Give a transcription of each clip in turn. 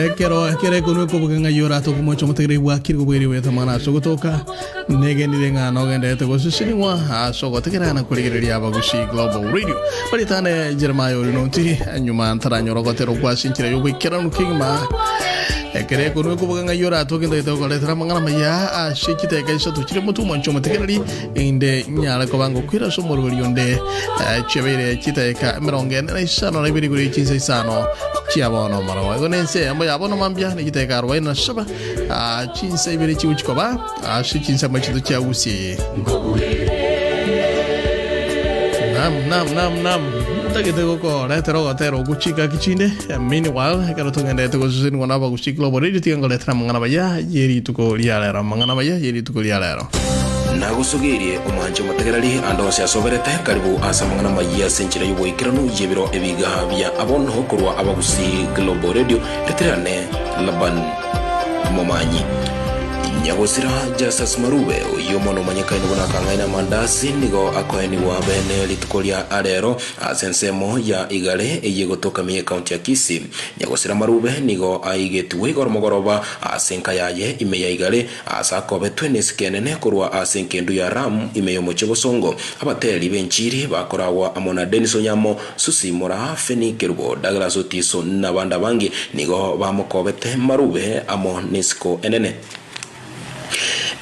Ekero ekero ekonwa ekobuga ng'a yora tokomocha omotegereri bwakire kobweri bwete mwana ase ogotoka negenire ng'a nogenderete gosesenigwa ase ogotegerera na korigereria Abagusi Global Radio. Baritane Jeremiah ori notiri nyuma ntaranyora ogotera okwa ase enchera y'oboikeranu kegima. Ekero ekonwa ekobuga ng'a yora togentagete gokoretera amang'ana amaya ase chidakika isato chire motwe omonche omotegereri Inde nyare koba ngokwira ase omorweri onde, chiabeire chidakika emerongo ene na isano na ibere igoro ye chinsa isano chia bono morogo. Igo nense eyemo ya bono mambia ne chidakika arobaini na saba, ah, chinsa ibere chigochi koba ase chinsemo chinto chia Gusii. Nam, nam, nam, nam. Ntagete gokoretera ogotera okwo chingaki chinde. Meanwhile, ekero togenderete gosesenigwa na Abagusii Global Radio, tiga ngoretera amang'ana maya ye rituko ria rero. Amang'ana maya ye rituko ria rero. Nagosogeirie omwanche omotegereri ande onsi asoberete, karibu ase amang'ana amayia ase enchera y'oboikeranu y'ebiro ebiga bia abono korwa Abagusii Global Radio, reterane Laban Momanyi. Nyagosira Justus Marube, oyio mono omanyekaine buna akang'aina amandasi, nigo akoenigwa bene rituko ria arero ase ensemo ya Igare eyio egotoka ime y'ecounty ya Kisii. Nyagosira Marube nigo aigetigwe igoro mogoroba ase enka yaye ime ya Igare Ase akobetwe nesike enene korwa ase engendu ya Ramu ime y'omochie bosongo, abateri b'enchiri bakoragwa amo na Dennis Onyamo, Susi Moraa, Fenny Kerubo, Douglas Otiso nabande abange nigo bamokobete Marube amo nesiko enene.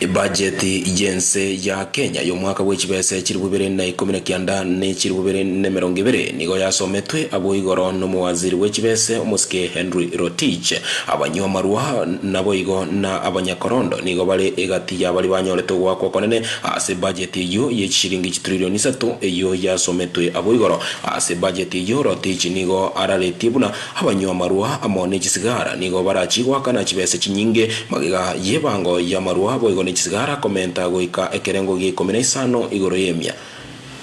Ebajeti y'ense ya Kenya y'omwaka bw'echibese chilifu ibere na ikomi na kianda ne chilifu ibere na emerongo ebere nigo yasometwe abwo igoro nomowaziri bw'echibese omosike Henry Rotich. Abanywa amarwa naboigo na abanyakorondo nigo bare egati ya baria banyorete ogoakwa okonene ase ebajeti eyio ye chishilingi chitrillioni isato eyio yasometwe abwo igoro. Ase ebajeti eyio Rotich nigo araretie buna abanywa amarwa amo ne chisigara nigo barachie goakana chibese chinyinge magega y'ebango y'amarwa boigo ne chisigara komenta goika ekerengo gia ikomi na isano igoro y'emia.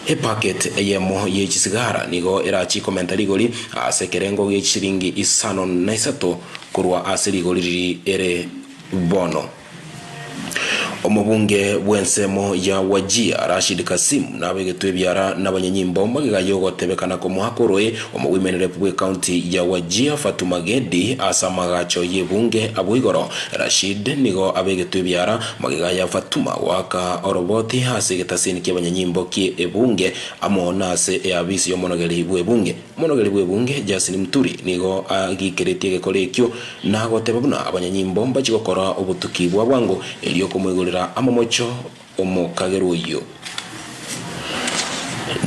Epacket eyemo ye chisigara nigo erachie komenta rigori ase ekerengo gie chisiringi isano na isato korwa ase rigori riri ere bono. Omobunge bw'ensemo ya Wajir, Rashid Kassim nabegetwe ebiara nabanyanyimbo magega y'ogotebekana komoaka oroe omogwimenerep bw'ecounty ya Wajir Fatuma Gedi ase amagacho y'ebunge abwo igoro. Rashid nigo abegetwe ebiara Magega ya Fatuma goaka oroboti ase egetasini ki'abanyanyimbo ki'ebunge amo nase eabisi y'omonogeri bw'ebunge. Omonogeri bw'ebunge Justin Muturi nigo agikeretie egekora ekio na goteba buna abanyanyimbo mbachie gokora obotuki bwa bwango erio komoigorera amamocho omokagerwa oyio.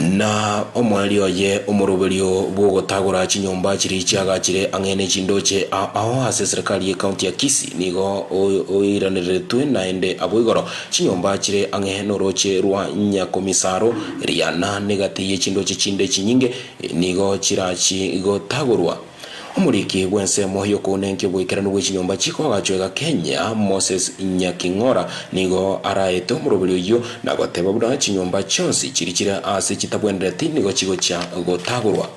Na omoerio oye omoroberio bw'ogotagora chinyomba chiria chiagachire ang'e ne chindoche ao ao ase eserekari y'ecounty ya Kisii nigo oiranereretwe naende abwo igoro. Chinyomba chire ang'e norooche rwa Nyakomisaro, Riana, negati ye chindoche chinde chinyinge nigo chirachi gotagorwa. Omoriki bw'ensemo y'okounenkia oboikeranu bwe chinyomba chikoagachwa iga Kenya, Moses Nyaking'ora, nigo araete omoroberi oyio na goteba buna chinyomba chionsi chiria chire aase chitabwenereti nigo chigochia gotagorwa.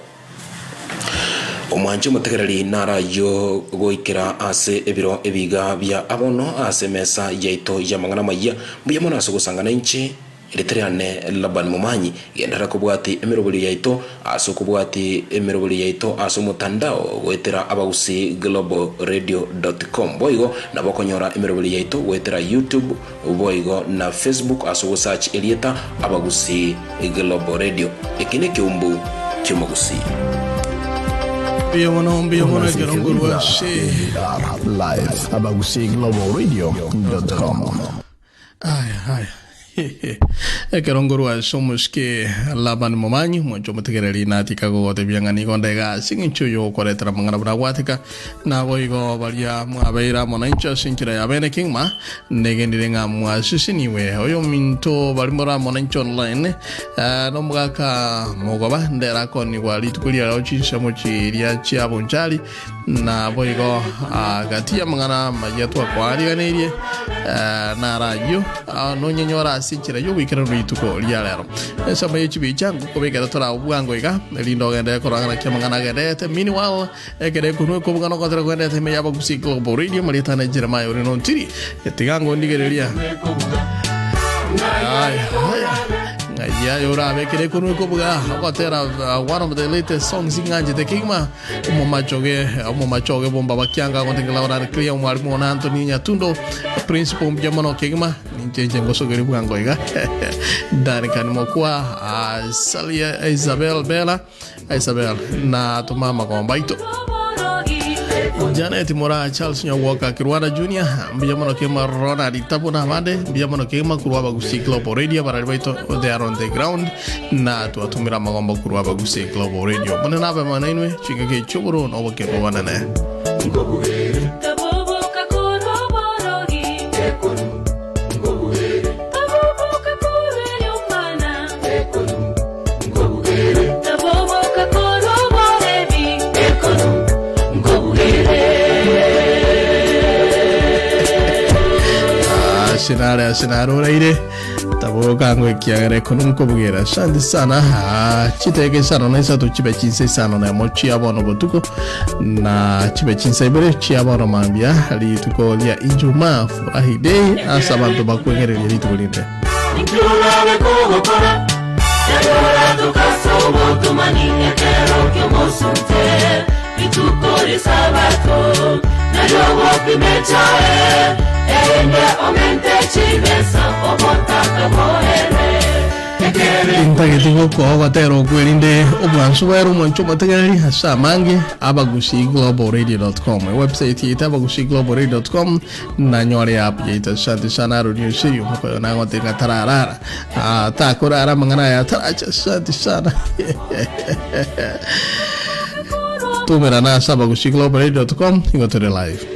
Omwanchi omotegereri narayio goikera ase ebiro ebiga bia abono ase emesa yaito y'amang'ana amayia. Mbuya mono ase ogosangana inche. Rieta riane Labani Momanyi, genderera kobwati emeroberio yaito ase okobwati emeroberio yaito ase omotandao goetera abagusii-global-radio.com. Boigo nabo okonyora emeroberio yaito goetera YouTube boigo na Facebook ase ogosearch erieta Abagusii Global Radio. Eke nekeumbu ki'omogusii. Mbuya mono, mbuya mono ekero nkorwa ase. ABR Live abagusii-global-radio.com. Aya, aya. Ekero nkorwa ase omosike Labani Momanyi, omonche omotegereri natika gogotebia ng'a nigo nde iga ase eng'encho y'ogokoretera amang'ana buna agwateka, naboigo baria mwabeire amo nainche ase enchera ya bene kegima, negenire ng'a mwaseseniwe. Oyominto baria more amo nainche online, eh, nomogaka mogoba, ndere akonigwa rituko riareo chinsemo chiria chia bonchari, Naboigo gati y'amang'ana amayia twakoariganeirie naro ayio, nonyenyore ase enchera y'ogoikeranu rituko ria rero. Ensemo ye chibicha ngokobekera tore bwango iga, erinde ogenderere korora ng'a naki amang'ana agendererete. Meanwhile, ekero ekonwa ekobuga na ogotera kogendererete ime y'Abagusii Global Radio, marieta ane Jeremiah ore nontiri, tiga ngondigereria. Aya, aya. Engiya yorabekere ekonwe kobuga ogotera one of the latest songs ng'anchete kegima omomachoge omomachoge bomba bakianga agontengela orare clear omwalimu ona Anthony Nyatundo principal mbuya mono kegima ninche nche ngosogeri bwango iga Duncan Mokwa uh, Salia Isabel Bella Isabel na tumama gomba ito Janet Mora Charles Nyagwoka Kirwanda Junior mbuya mono kema Ronald Tabu na abande mbuya mono kema kurwa Abagusi Global Radio barari baito they are on the ground na twatumira amagombo kurwa Abagusi Global Radio mone nabe mana inwe chingaki choboro na obokembo bonene. Asinare asinare oraire taboka ngo ekiagera ekono nkobugera asante sana Ah, chiteke isano na isato chibe chinsa isano na emo chia bono botuko na chibe chinsa ibere chia bono mambia rituko ria ijumaa furahi day ase abanto bakwegereria rituko rinde. Intagete gokoa ogotera okwo erinde obwansu bwaere omwancho omotegereri ase amange abagusii.globalradio.com ewebsite yaito abagusii.globalradio.com nanyore app yaito asante sana Aaron Osiri omokoyo nagotenga tararara Ah, takorara amang'ana aya taracha asante sana tumera na ase abagusii.globalradio.com igo tore live.